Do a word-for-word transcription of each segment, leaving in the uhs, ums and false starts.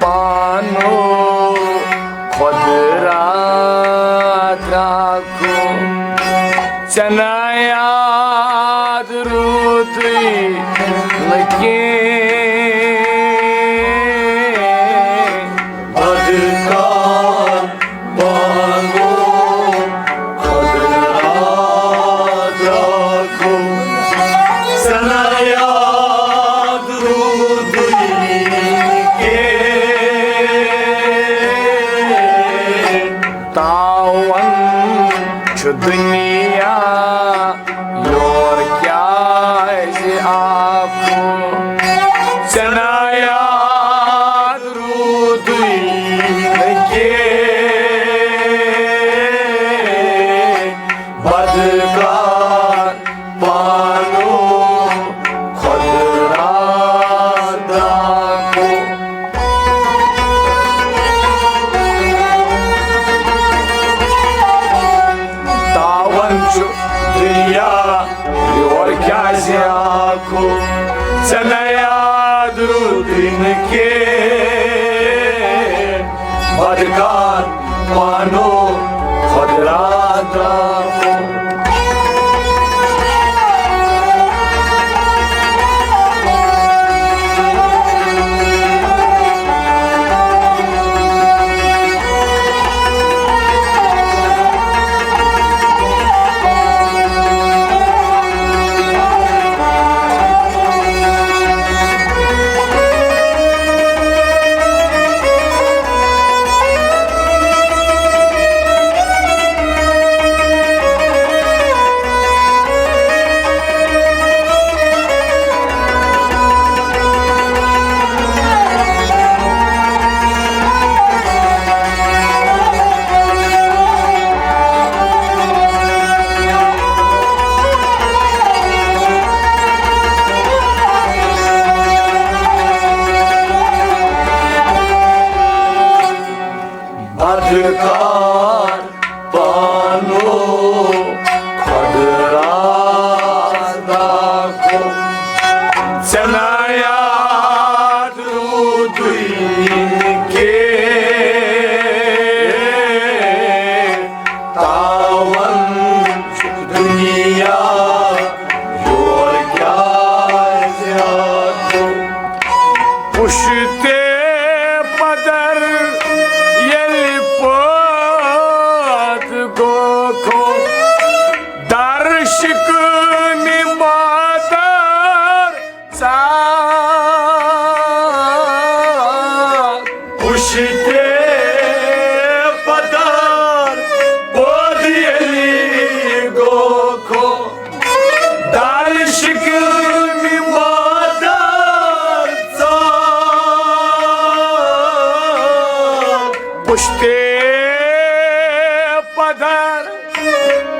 پانو خۄد را درٛاکو۔ ژےٚ نا یاد روٗدُے نہٕ کینٛہہ۔ بدکار پانو خۄد را درٛاکو۔ ژےٚ نا یاد روٗدُے کینٛہہ۔ تاوَن چھُ دُنیا یور کیٛازِ آکو؟ ژےٚ نا یاد روٗدُے نہٕ کینٛہہ۔ بدکار پانو خۄد را درٛاکو۔ تاوَن چھُ دُنیا یور کیٛازِ آکو؟ ژےٚ نا یاد روٗدُے نہٕ کینٛہہ۔ بدکار پانو خۄد را درٛاکو۔ بدکار پانو خۄد را درٛاکو۔ ژےٚ نا یاد روٗدُے کینٛہہ۔ تاوَن چھُ دُنیا یور کیٛازِ آکو؟ پُشتے پدر ییٚلہِ پٲدٕ گوٚو، در شِکٲمہِ مادر ژاو۔ پُشتے پدر پٲدٕ ییٚلہِ گوٚو، در شِکٲمہِ مادر ژاو۔ پُشتے پدر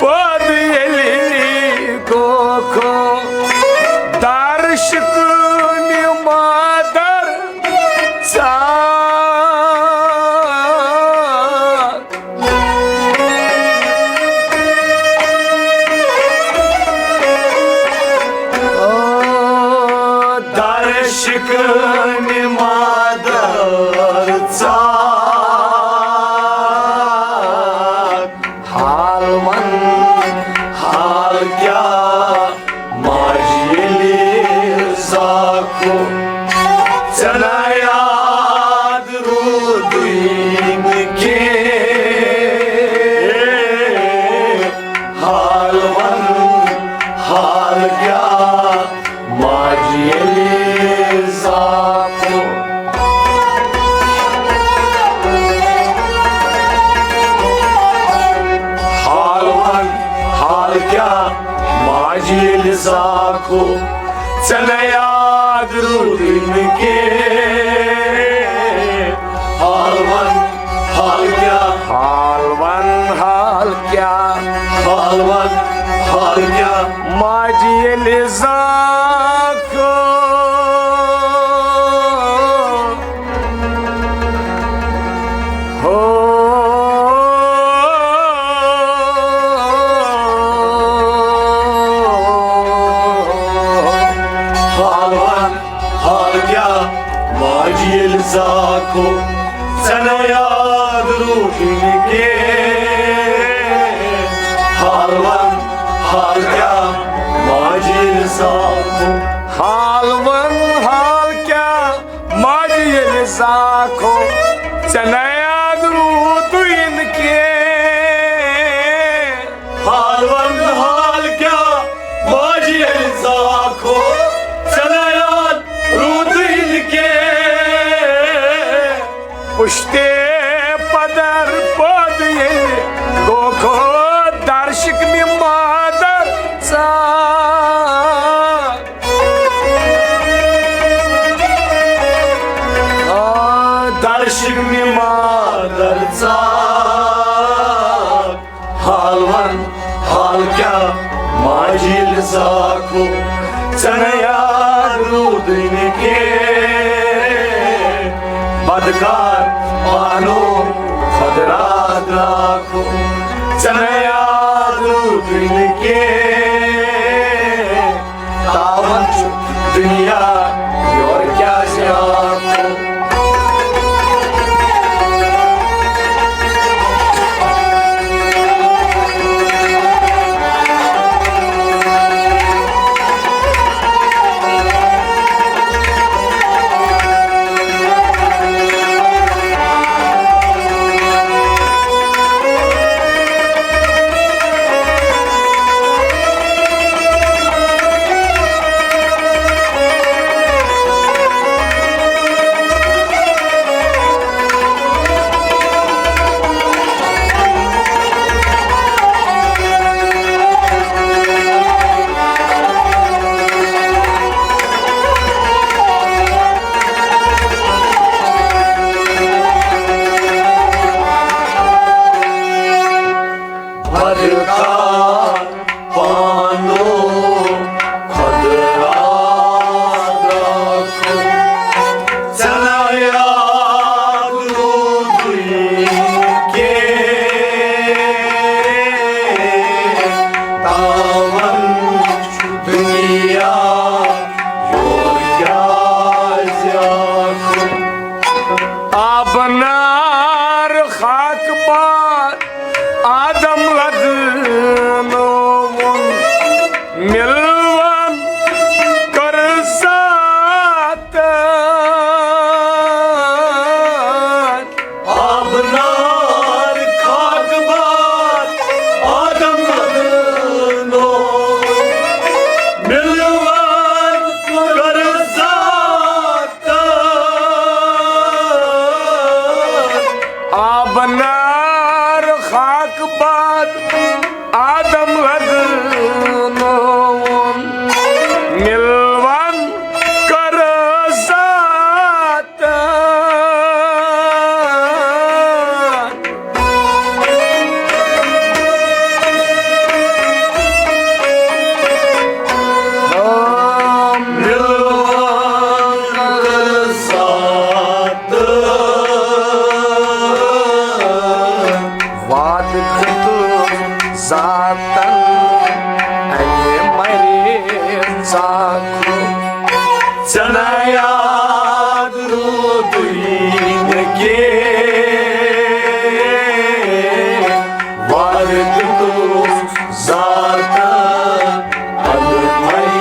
پٲدٕ ییٚلہِ گوٚو، در شِکٲمہِ مادر ژاو۔ در شِکٲمہِ مادر ژاو۔ حال وَن، حال کیٛاہ ماجہِ ییٚلہِ زاکھو؟ ژےٚ نا یاد روٗدُے نہٕ کینٛہہ۔ حال وَن، حال کیٛاہ ماجہِ ییٚلہِ زاکھو؟ حال وَن، حال کیٛاہ ماجہِ ییٚلہِ زاکھو؟ ژےٚ نا یاد روٗدُے نہٕ کینٛہہ۔ حال وَن، حال کیٛاہ؟ حال وَن، حال کیٛاہ؟ حال وَن، حال کیٛاہ؟ ماجہِ ییٚلہِ زاکھو۔ ہو۔ حال وَن، حال کیٛاہ؟ ییٚلہِ زاکھو ژےٚ نہٕ یاد روٗدُے نہٕ کینٛہہ۔ حال وَن، حال کیٛاہ ماجہِ ییٚلہِ زاکھو؟ حال وَن، حال کیٛاہ ماجہِ ییٚلہِ زاکھو، ژےٚ نہٕ یاد روٗدُے نہٕ کینٛہہ۔ حال وَن، حال کیٛاہ ماجہِ ییٚلہِ زاکھو، ژےٚ نہٕ یاد روٗدُے نہٕ کینٛہہ۔ پُشتے پدر پٲدٕ ییٚلہِ گوکھو، در شِکمہِ مادر ژاو۔ آ، در شِکمہِ مادر ژاو۔ حال وَن، حال کیٛاہ ماجہِ ییٚلہِ زاکھو، ژےٚ نہٕ یاد روٗدُے نہٕ کینٛہہ۔ بدکار پانو خۄد راتھ راکھو، ژےٚ نہٕ یاد روٗدُے نہٕ کینٛہہ۔ تاوَن چھُ دُنیا یورٕ کیٛازِ آکھو؟ بدکار پانو خۄد راتھ راکھو، ژےٚ نہٕ یاد روٗدُے کینٛہہ۔ تاوَن چھُ دُنیا یورٕ کیٛازِ آکھو؟ آبہٕ نار خاکہٕ بار آدم لدنووُن، مِلوَن کٔر ذاتن۔ آبہٕ نار خاکہٕ بار آدم لدنووُن، مِلوَن کٔر ذاتن۔ آبہٕ نار خاکہٕ باد آدم لدنووُن، مِلوَن کٔر ذاتن۔ وعدٕ دیُتُکھ ذاتن اَمہِ مَرِ ژاکھُ۔ ژےٚ نہ یاد روٗدُے نہٕ کینٛہہ، وعدٕ دیُتُس ذاتن اَدٕ مَرِ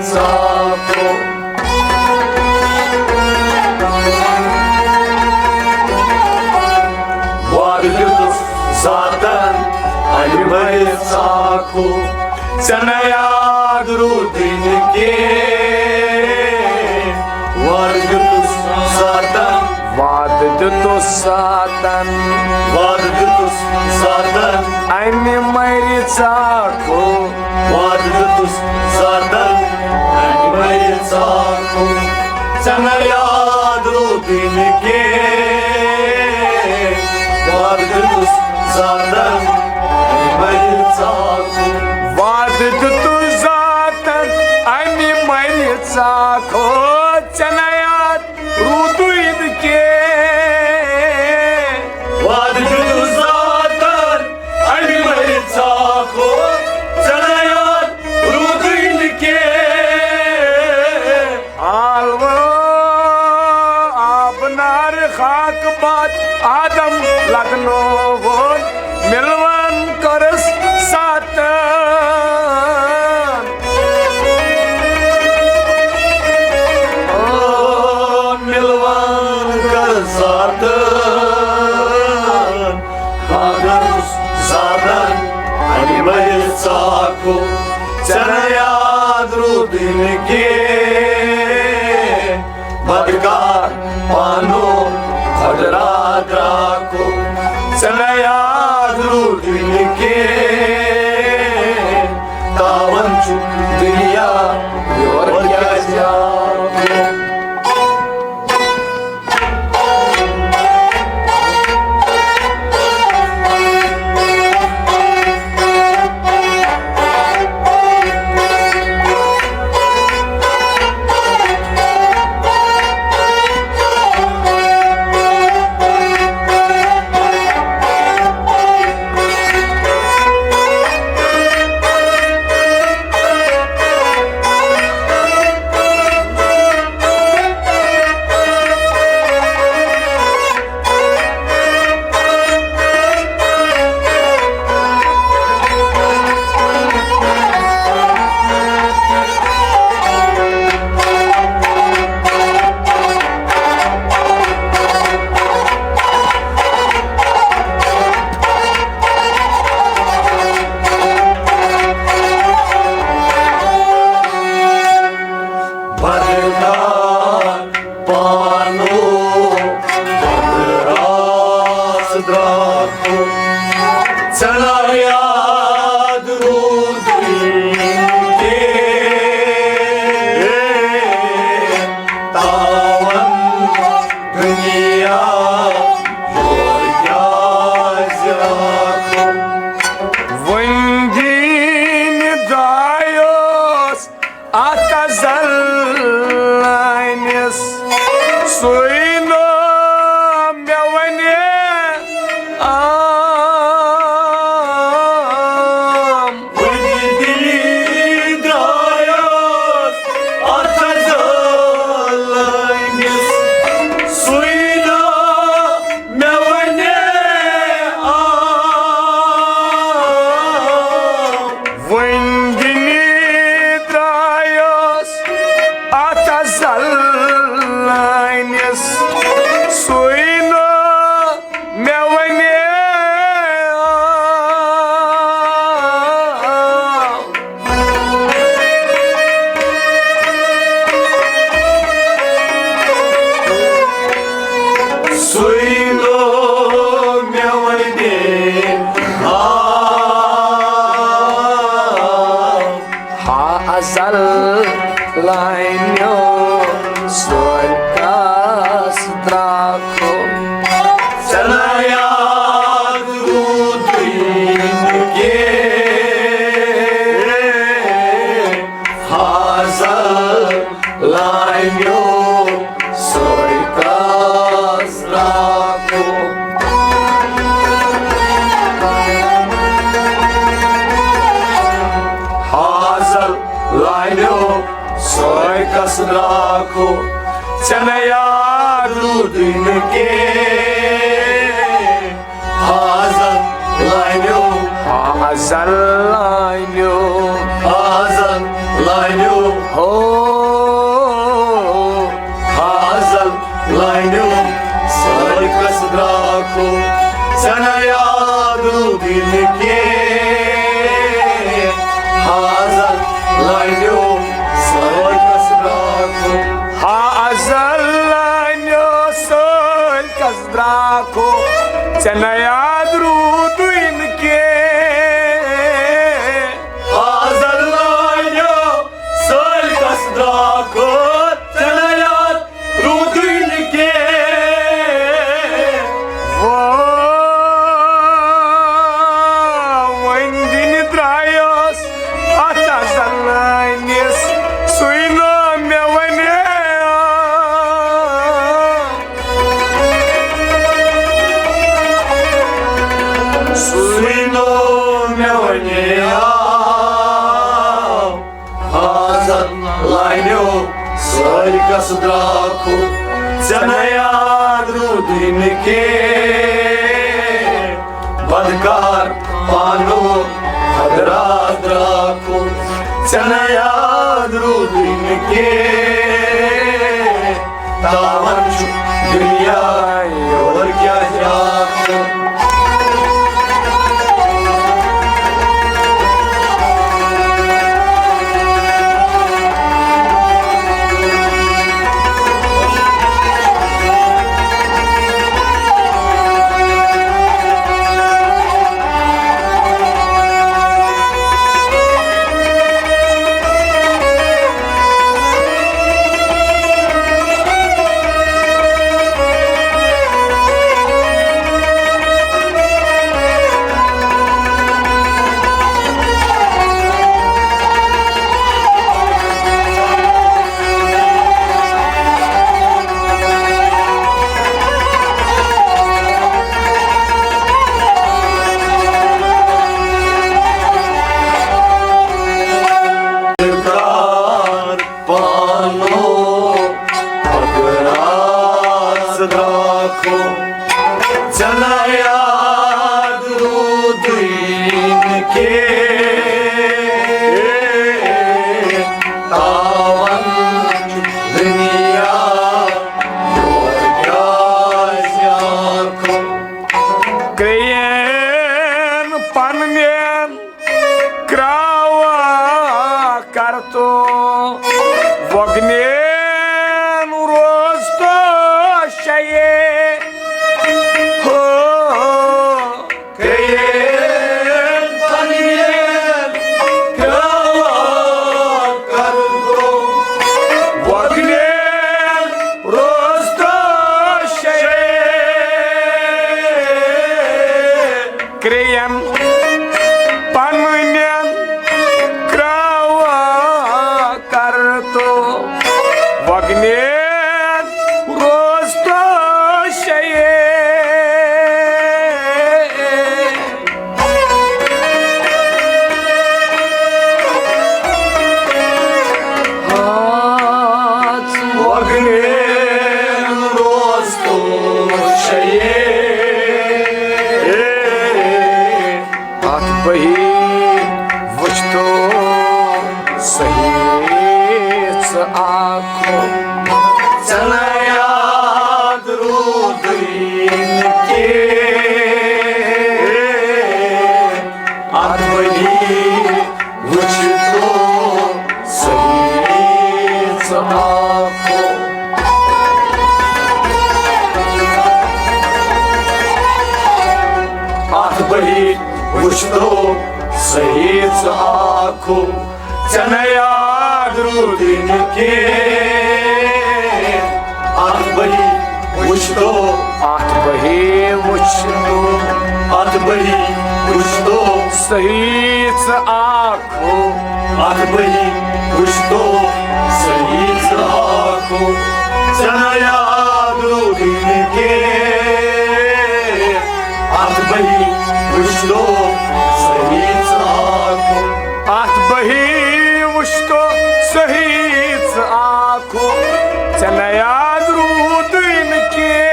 ژاکھُ۔ وعدٕ دیُتُس ذاتن اَدٕ مَرِ ژاکھُ۔ ژےٚ نہ یاد روٗدُے نہٕ کینٛہہ، وعدٕ دیُتُس ذاتن۔ وعدٕ دیُتُس ذاتن۔ وعدٕ دیُتُس ذاتن۔ اَمہِ مَرِ ژاکھُ۔ وعدٕ دیُتُس ذاتن۔ اَمہِ مَرِ ژاکھُ۔ ژےٚ نہ یاد روٗدُے نہٕ کینٛہہ، وعدٕ دیُتُس ذاتن، اَمہِ مَرِ ژاکھُ۔ وعدٕ دیُتُس ذاتن، اَمہِ مَرِ ژاکھُ۔ ژےٚ نہ یاد روٗدُے نہٕ کینٛہہ۔ وعدٕ دیُتُس ذاتن، اَمہِ مَرِ ژاکھُ۔ ژےٚ نہ یاد روٗدُے نہٕ کینٛہہ۔ حال وَن، آدم لدنووُن، مِلوَن کٔرٕس ساتن۔ او، مِلوَن کٔرٕس ساتن، آدم زادن، اَمہِ مٔلۍ ژاکھو، ژےٚ نہٕ یاد روٗدٕے نہٕ کینٛہہ۔ بدکار پانو خۄدرا درٛاکو، ژےٚ نہ یاد روٗدٕے نہٕ کینٛہہ۔ تاوَن چھُ دُنیا یورٕ کیٛازِ آو؟ بدکار پانو بدراس درٛاکو، ژےٚ نہ یاد روٗدٕے کینٛہہ۔ تاوَن دُنیا یورٕ کیٛازِ آکھو؟ وۄنۍ دِنہِ درٛایوس اَتھ ازلانِس، سُے نہٕ مےٚ وَنے آم۔ وۄنۍ دِلی درٛایوس اَتھ ازلانِس، سُے نہٕ مےٚ وَنے آم۔ وۄنۍ دِنہِ درٛایوس اَتھ ازلانِس، سُے نہٕ مےٚ وَنے۔ سُے نہٕ مےٚ وَنے۔ آ، ہا ازل لانیو سوے کس درٛاکو۔ ژےٚ نہ یاد روٗدٕے نہٕ کینٛہہ۔ ہا ازل لانیو سوے کس درٛاکو۔ ہا ازل لانیو سوے کس درٛاکو، ژےٚ نہ یاد روٗدٕے نہٕ کینٛہہ۔ ہا ازل لانیو، ہا ازل لانیو، ہا ازل لانیو، ہو۔ ہا ازل لانیو سوے کس درٛاکو، ژےٚ نہ یاد روٗدٕے نہٕ کینٛہہ۔ ہا ازل لانیو سوے کس درٛاکو۔ ہا ازل لانیو سوے کس درٛاکو، ژےٚ نہ یاد روٗدٕے نہٕ کینٛہہ۔ ہا ازل لانیو سوے کس درٛاکو، ژےٚ نہ یاد روٗدٕے نہٕ کینٛہہ۔ وۄنۍ دِنہِ درٛایوس اَتھ ازلانِس، سُے نہٕ مےٚ وَنے۔ سُے نہٕ مےٚ وَنے۔ ہا ازل لانیو سوے کس درٛاکو، ژےٚ نہ یاد روٗدُے نہٕ کینٛہہ، بدکار پانو حضرات راکھو۔ ژےٚ نہ یاد روٗدُے نہٕ کینٛہہ، تاوان چھُ دُنیا یور کیٛاہ راکھو۔ پانو حضرات راکھو۔ ژےٚ نہ یاد روٗدُے نہٕ کینٛہہ، تاوان دُنیا یور کیٛازِ آکھو۔ کرٛیٚیَن پننٮ۪ن کرٛاوا کرتو، وۄگنٮ۪ن روزتو شیے۔ ہو، کرٛیٚیَن پننٮ۪ن کرٛاوا کرتو، وۄگنٮ۪ن روزتو شیے۔ کرٛیٚیَن پننٮ۪ن کرٛاوا کرتو، وۄگنٮ۪ن روزتو شیے۔ وۄگنٮ۪ن روزتو شیے۔ اتھ بہی وٕچھتو صحیح ژٕ آکھو۔ ژےٚ نہ یاد روٗدُے نہٕ کینٛہہ۔ اتھ بہی وٕچھتو صحیح ژٕ آکھو۔ اتھ بہی وٕچھتو صحیح ژٕ آکھو۔ ژےٚ نہ یاد روٗدُے نہٕ کینٛہہ۔ اتھ بہی وٕچھتو۔ اتھ بہی وٕچھتو۔ اتھ بہی وٕچھتو۔ صحیح ژٕ آکھو۔ اتھ بہی وٕچھتو۔ صحیح ژٕ آکھو۔ ژےٚ نہ یاد روٗدُے نہٕ کینٛہہ۔ اتھ بہی وٕچھتو صحیح ژٕ آکھو۔ اتھ بہی وٕچھتو صحیح ژٕ آکھو۔ ژےٚ نہ یاد روٗدُے نہٕ کینٛہہ۔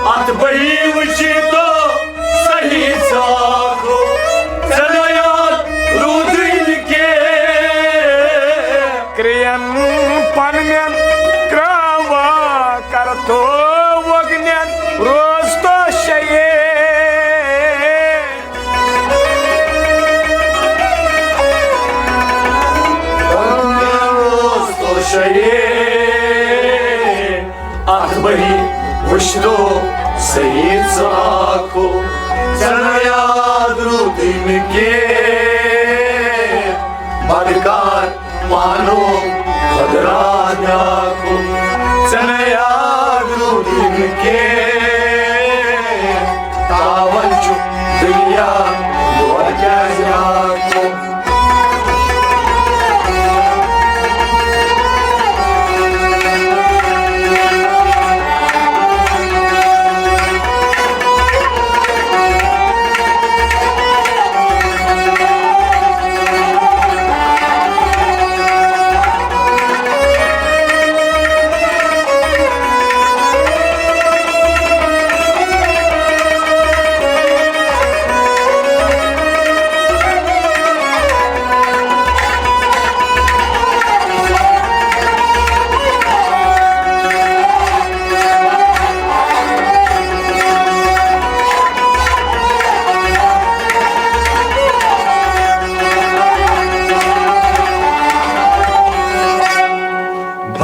اتھ بہی وٕچھتو صحیح ژٕ آکھو۔ ژےٚ نہ یاد روٗدُے نہٕ کینٛہہ۔ کرٛیٚیَن پننٮ۪ن کرٛاوا کرتو، وۄگنٮ۪ن روزتو شیے۔ روزتو شیے۔ اتھ بہی وٕچھتو صحیح ژٕ آکھو۔ ژےٚ نہ یاد روٗدُے نہٕ کینٛہہ۔ بدکار پانو خۄدرا بیٛاکھ۔ ژےٚ نہ یاد روٗدُے نہٕ کینٛہہ۔ تاوان چھُ دُنیا یور کیٛازِ آکھو۔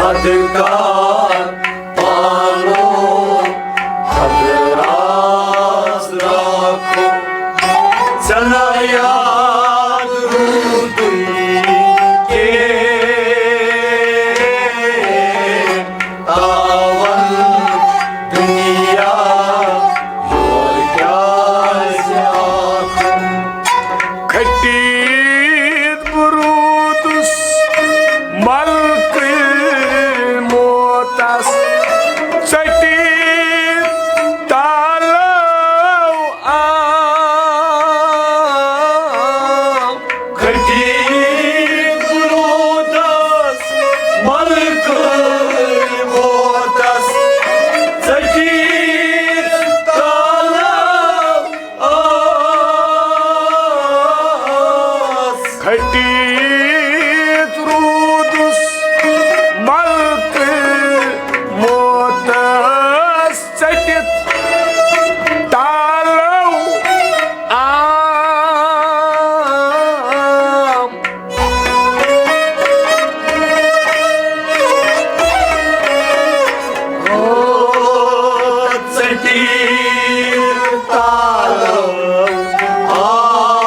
یاد کر پانو حضرات راکھو، ژےٚ نہ یاد روٗدُے کینٛہہ۔ تاون دنیا یور کیٛازِ آکھ؟ کھٹِتھ بہٕ روٗدُس ملکہٕ موتس، ژٔٹِتھ تالو آم۔ کھٹِتھ روٗدس ملکہٕ موتس، ژٔٹِتھ تالو آس۔ کھٹِتھ روٗدُس ملکہٕ موتس، ژٔٹِتھ تالو آم۔ ژٔٹِتھ تالو آم۔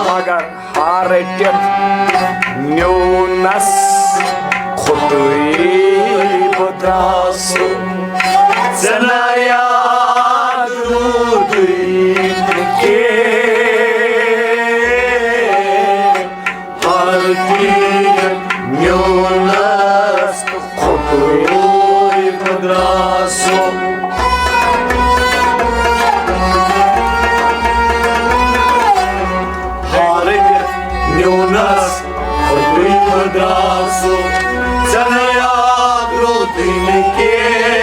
مگر ہارٹِتھ نیونس کھوٚتُے بہٕ درٛاسُس، ژےٚ نہ یاد روٗدُے نہٕ کینٛہہ۔ ہارٹِتھ نیونس کھوٚتُے بہٕ درٛاسُس۔ ہارٹِتھ نیونس کھوٚتُے بہٕ درٛاسُس، ژےٚ نہ یاد روٗدُے نہٕ کینٛہہ۔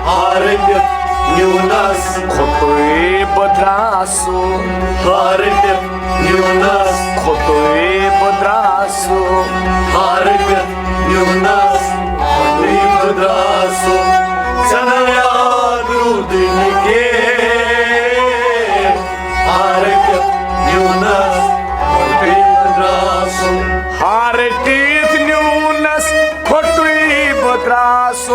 ہارٹِتھ نیونس کھوٚتُے بہٕ درٛاسُس۔ ہارٹِتھ نیونس کھوٚتُے بہٕ درٛاسُس۔ ہارٹِتھ نیونس کھوٚتُے بہٕ درٛاسُس، ژےٚ نہ یاد روٗدُے نہٕ کینٛہہ۔ ہارٹِتھ نیونس کھوٚتُے بہٕ درٛاسُس۔ ہارٹِتھ نیونس کھوٚتُے بہٕ درٛاسُس،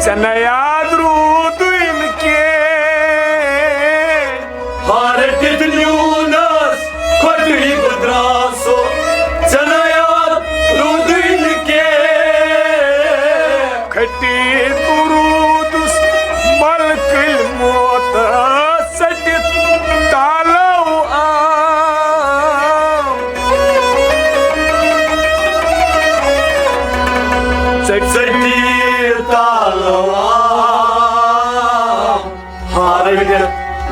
ژےٚ نہ یاد روٗدُے نہٕ کینٛہہ۔ ہارٹِتھ نیونس کھوٚتُے بہٕ درٛاسُس، ژےٚ نہ یاد روٗدُے نہٕ کینٛہہ۔ کھٹِتھ بہٕ روٗدُس ملکہٕ موتس، ژٔٹِتھ تالو آم۔ ژٔٹِتھ تالو آم۔ ہارٹِتھ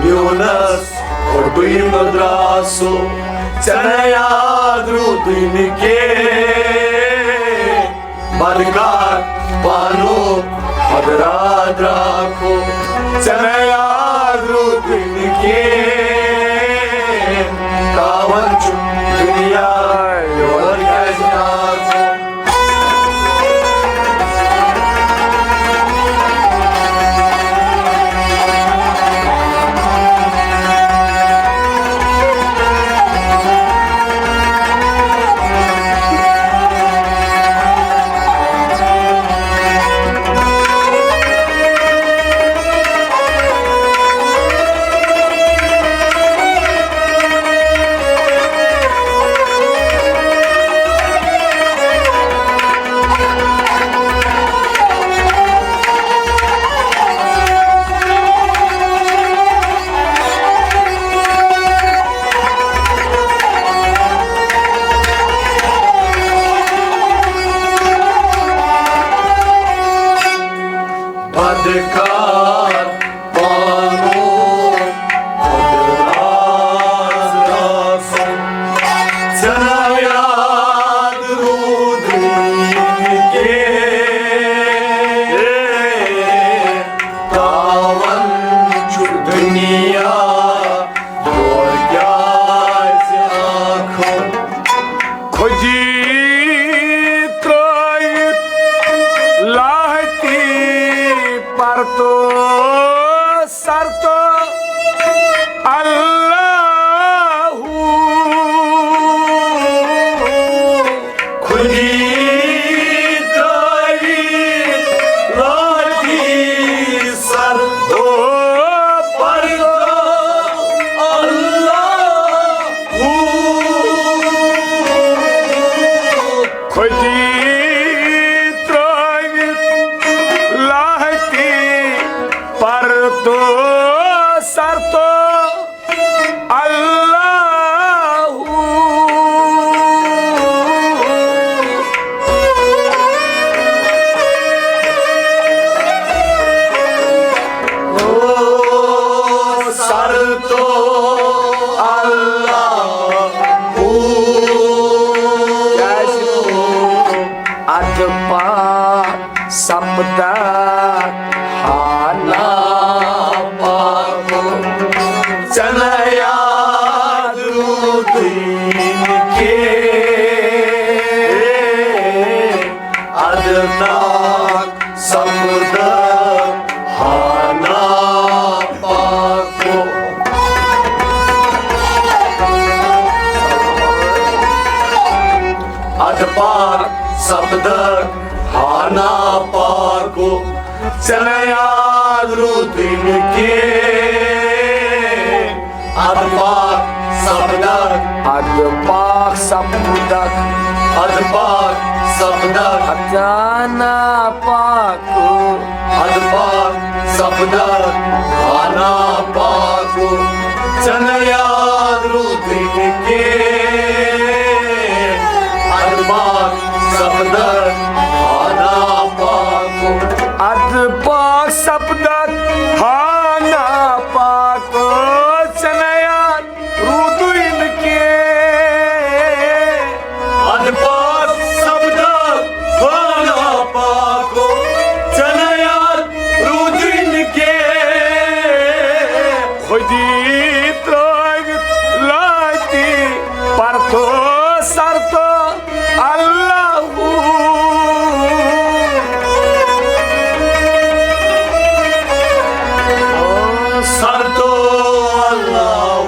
نیونس کھوٚتُے بہٕ درٛاسُس، ژےٚ نہ یاد روٗدُے نہٕ کینٛہہ۔ بدکار پانو حضرات راکھو، ژےٚ نہ یاد روٗدُے نہٕ کینٛہہ۔ تاون چھُ دنیا یور کیٛازِ آکھ؟ خودی ترٲوِتھ لہتی پرتو سرتو اللہ۔ سر تو اللہ۔ ادپا سپدک ہانا پاکو، ژےٚ نہ یاد روٗدُے نہٕ کینٛہہ۔ ادپاک سپدک ہانا پاکو۔ ادپاک سپدک ہانا پاکو، ژےٚ نہ یاد روٗدُے نہٕ کینٛہہ۔ ادپاک سپدک۔ ادپاک سپدک۔ ادپاک سپدک۔ ہانا پاکو۔ ادپاک سپدک ہانا پاکو، ژےٚ نہ یاد روٗدُے نہٕ کینٛہہ۔ ادپاک سپدک ہانا پاکو۔ ادپاک سپدک ہانا پاکو، ژےٚ نہ یاد روٗدُے نہٕ کینٛہہ۔ ادپاک سپدک ہانا پاکو، ژےٚ نہ یاد روٗدُے نہٕ کینٛہہ۔ خودی ترٲوِتھ لٲتی پرتو سرتو اللہ۔ سرتو اللہ۔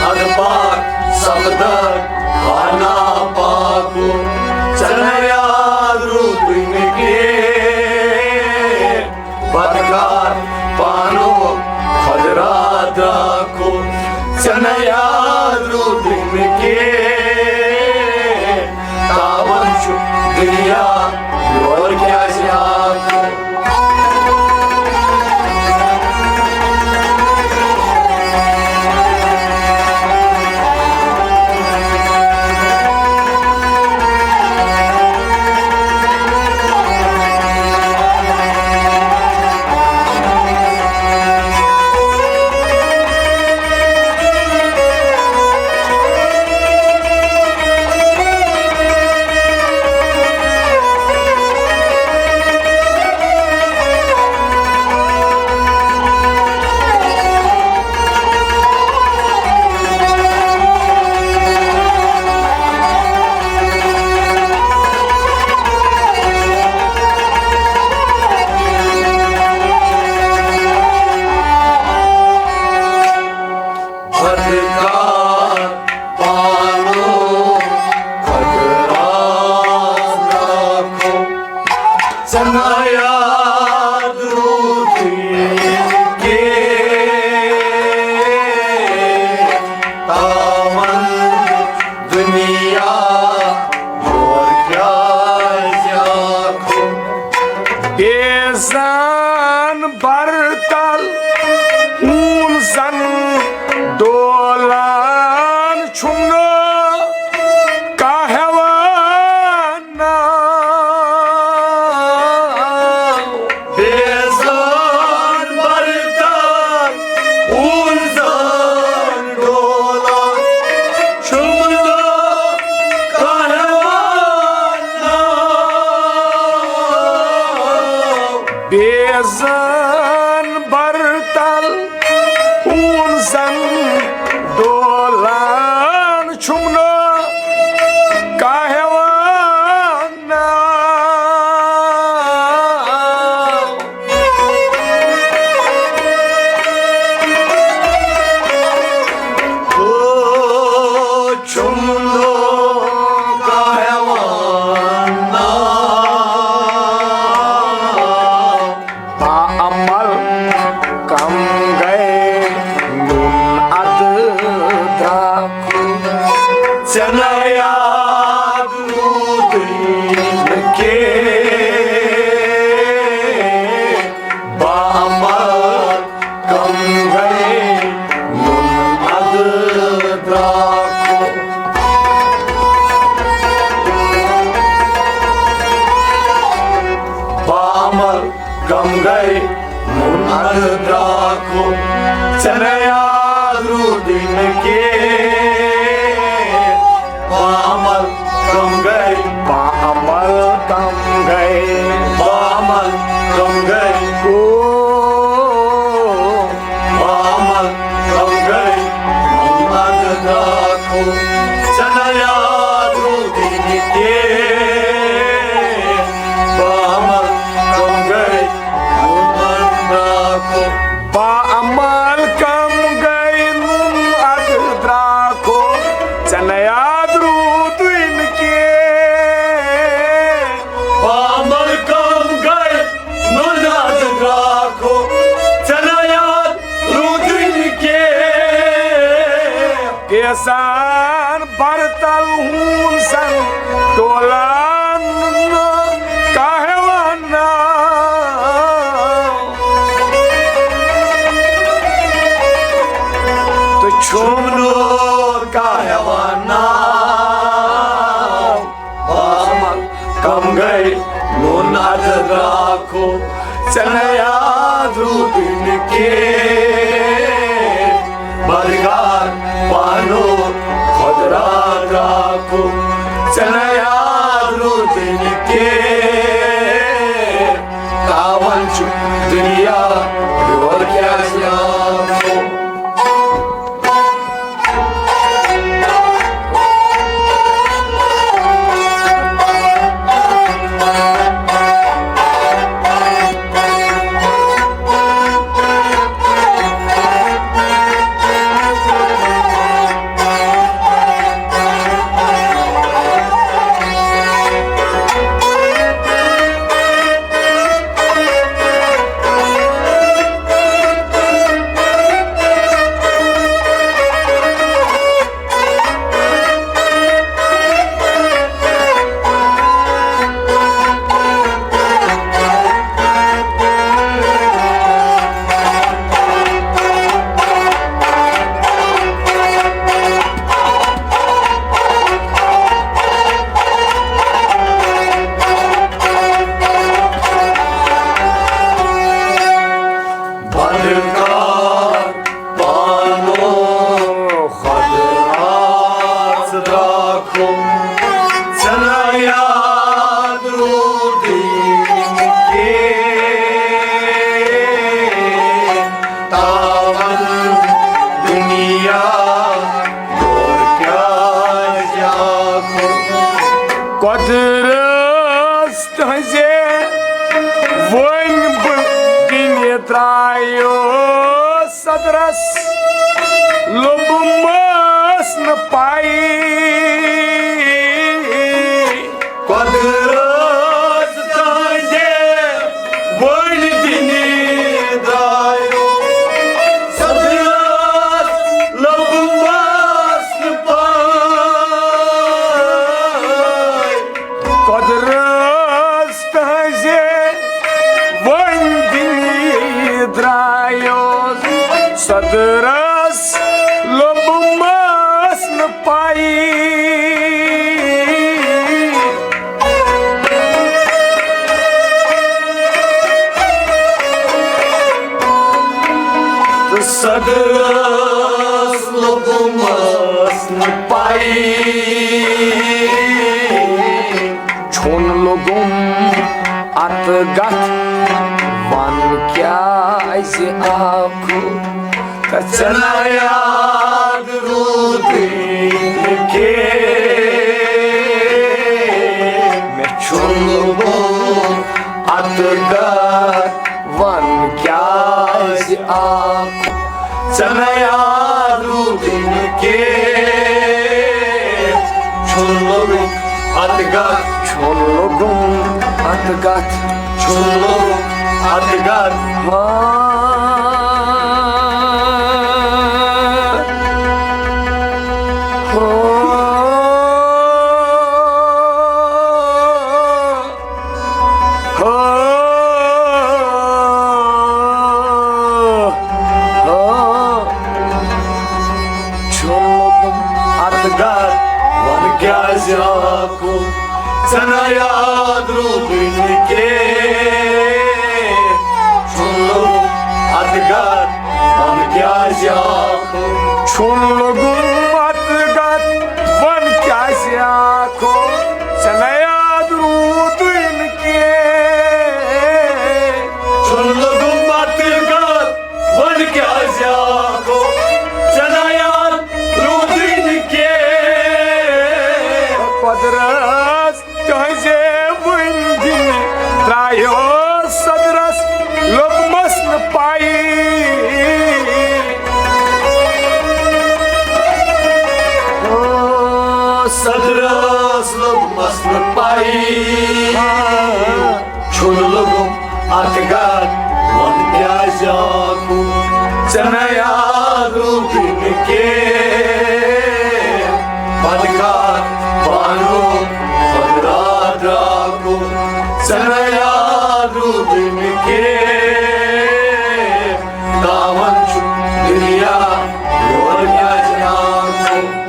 ادپاک سپدک ہانا پاکو، ژےٚ نہ یاد روٗدُے نہٕ کینٛہہ۔ بدکار پانو خۄدرا دراکو، ژےٚ نہ یاد روٗدُے نہٕ کینٛہہ۔ تاوان چھُ دُنیا یور کیٛازِ آکو۔ بدکار پانو خۄدرا دراکو، ژےٚ نہ یاد روٗدُے کینٛہہ۔ تاوان دُنیا یور کیٛازِ آکو۔ بیزان برتل ہون زن ڈولان چھُم نہٕ کانٛہہ ہٮ۪وان۔ بیزان برتل ہون زن ڈولان چھُم نہٕ کانٛہہ ہٮ۪وان۔ بیزان برتل ہون زن ڈولان چھُم نہٕ کانٛہہ ہٮ۪وان۔ چھُم نہٕ کانٛہہ ہٮ۪وان۔ باعمل کم گٔے نوٗن ادٕ درٛاکھ۔ ژےٚ نہ یاد کے، باعمل کم گئے، نون ادٕ درٛاکو۔ باعمل کم گئے، نون ادٕ درٛاکو۔ ژےٚ نہٕ یاد روٗدُے نہٕ کینٛہہ۔ باعمل کم گئے، باعمل کم گئے، باعمل کم گئے۔ او، باعمل کم گئے، نون ادٕ درٛاکو۔ ژےٚ نہٕ یاد روٗدُے نہٕ کینٛہہ۔ باعمل کم گئے، نون ادٕ درٛاکو۔ باعمل کم گئے، نون ادٕ درٛاکو۔ ژےٚ نہٕ یاد روٗدُے نہٕ کینٛہہ۔ باعمل کم گئے، نون ادٕ درٛاکو۔ ژےٚ نہٕ یاد روٗدُے نہٕ کینٛہہ۔ پیسان برتل ہون سن ٹولان نہٕ کانٛہہ ہٮ۪وان ناو۔ تہٕ چھُم نہٕ کانٛہہ ہٮ۪وان ناو۔ باعمل کم گئے، نون ادٕ درٛاکو۔ ژےٚ نہٕ یاد روٗدُے نہٕ کینٛہہ۔ بدکار پانو خۄد را درٛاکو۔ ژےٚ نہٕ یاد روٗدُے نہٕ کینٛہہ۔ تاوان چھُ دُنیا یور کیٛازِ آو۔ بدکار پانو خۄد را درٛاکو۔ ژےٚ نہٕ یاد روٗدُے کینٛہہ۔ تاوان دُنیا یور کیٛازِ آکھ؟ قۄدرت تہنٛزِ وۄنۍ بہٕ دِنہِ درٛایوس صدرس، لوٚبمس نہٕ پَے۔ قۄدرت تہنٛزِ وۄنۍ دِنہِ درٛایوس صدرس، لوٚبمس نہٕ پَے۔ قۄدرت تہنٛزِ وۄنۍ دِنہِ درٛایوس صدرس، لوٚبمس نہٕ پَے۔ تہٕ صدرس لوٚبمس نہٕ پَے۔ چھُن لوٚگُم اتھ گتھ، ون کیازِ آکھ؟ ژےٚ نہ یاد روٗدُے کینٛہہ۔ مےٚ چھُن لوٚگُم اتھ گتھ، ون کیازِ آکھ؟ ژےٚ نہ یاد روٗدُے نہٕ کینٛہہ۔ چھُن لوٚگُم اتھ گتھ۔ چھُن لوٚگُم اتھ گتھ۔ چھُن لوٚگُم اتھ گتھ۔ ہاں۔ ہو۔ کیٛازِ آکھو ژےٚ نہ یاد روٗدُے نہٕ کینٛہہ؟ چھُنہٕ لوٚگُم اَتھ گَر وَن کیٛازِ آکھو؟ چھُنہٕ لوٚگُم اَتھ گَر وَن کیٛازِ آکھو؟ ژےٚ نہ یاد روٗدُے نہٕ کینٛہہ۔ چھُنہٕ لوٚگُم اَتھ گَر وَن کیٛازِ آکھو؟ ژےٚ نہ یاد روٗدُے نہٕ کینٛہہ۔ قۄدرت تُہنٛزے وٕنۍ دِنہِ درٛایو صدرس لوٚبمس نہٕ پَیی۔ او صدرس لوٚبمس نہٕ پَیی۔ چھُنہٕ لوٚگُم اَتھ گَر وَن کیٛازِ آکھو؟ ژےٚ نہ یاد روٗدُے نہٕ کینٛہہ۔ پَتہٕ کَر پانُک خۄدا درٛاکو؟ ژےٚ نہ یاد روٗدُے نہٕ کینٛہہ۔ تاوَن چھُ دُنیا یور کیٛازِ آکھو؟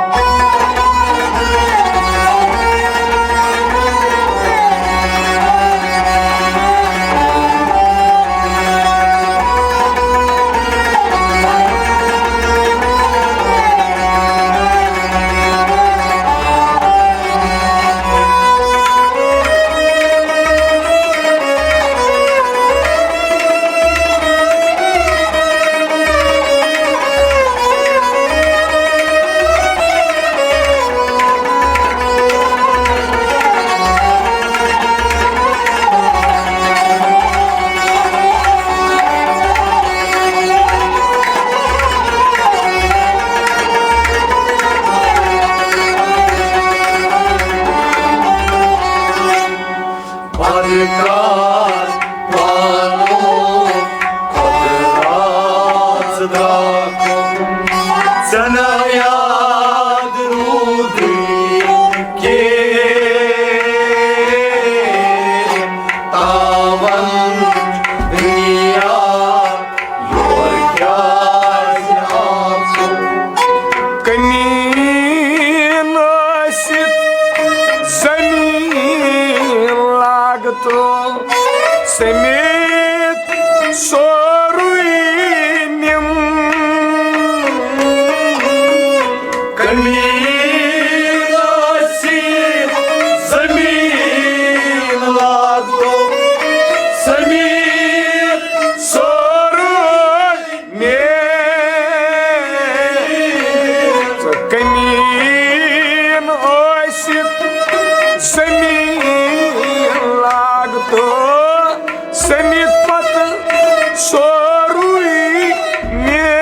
پَتہٕ کَر پانُک خۄدا درٛاکو؟ ژےٚ نہ یاد روٗدُے کینٛہہ۔ تاوَن دُنیا یور کیٛازِ آکھو؟ کٔمیٖن ٲسِتھ زٔمیٖن لاگتو سٔمِتھ سورُے نِم۔ کٔمیٖن ٲسِتھ زٔمیٖن لاگتو سٔمِتھ سورُے مےٚ۔ ژٕ کٔمیٖن ٲسِتھ زٔمیٖن لاگتو سٔمِتھ پَتہٕ سورُے مےٚ۔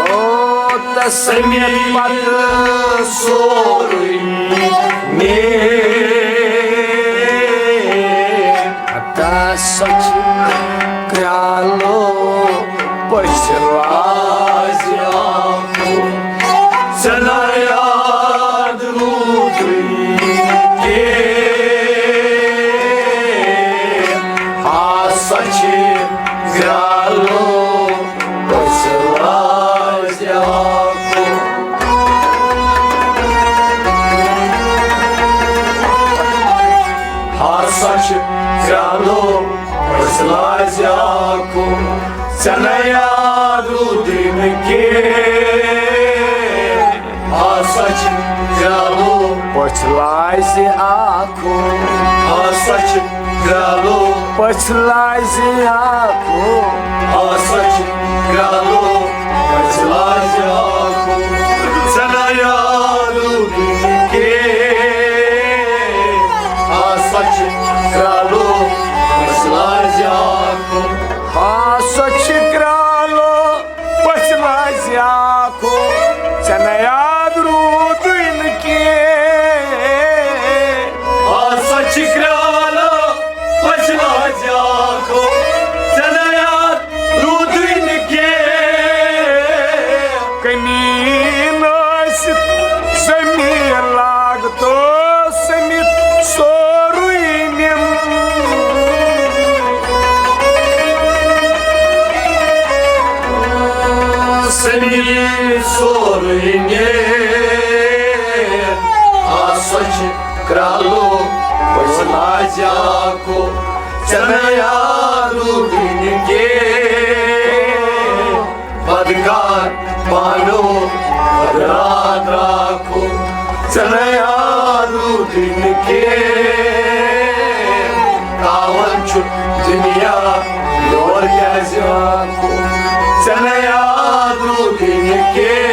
او تسمیت پتہٕ سورُے مےٚ۔ تس سچ کرٛالو پٔژھۍ لازِ آمُت۔ ژےٚ نہ یاد روٗدُے کینٛہہ۔ آ سچ کرٛالو پٔژھۍ لازِ آمُت۔ ہا سچ کرٛالو پٔژھۍ لازِ آکھو، ژےٚ نہ یاد روٗدُے نہٕ کینٛہہ۔ ہا سچ کرٛالو پٔژھۍ لازِ آکھو۔ ہا سچ کرٛالو پٔژھۍ لازِ آکھو۔ ہا سچ کرٛالو پٔژھۍ لازِ آکھو، ژےٚ نہ یاد روٗدُے نہٕ کینٛہہ۔ ہا سچ کرٛالو پٔژھۍ لازِ آکھو۔ ہا سچ کرٛالو پٔژھۍ لازِ آکھو، ژےٚ نہ یاد روٗدُے نہٕ کینٛہہ۔ آ سچ کرٛالو پٔژھۍ لازِ آکھو، ژےٚ نہ یاد روٗدُے نہٕ کینٛہہ۔ کٔمیٖن ٲسِتھ زٔمیٖن رالو، ویسلا جاکو، ژےٚ نَے آدُر دِنہٕ کینٛہہ۔ بدکار پانو بدرا دراکو، ژےٚ نَے آدُر دِنہٕ کینٛہہ۔ تاوان چھُ دُنیا یور کیٛازِ آکو، ژےٚ نَے آدُر دِنہٕ کینٛہہ۔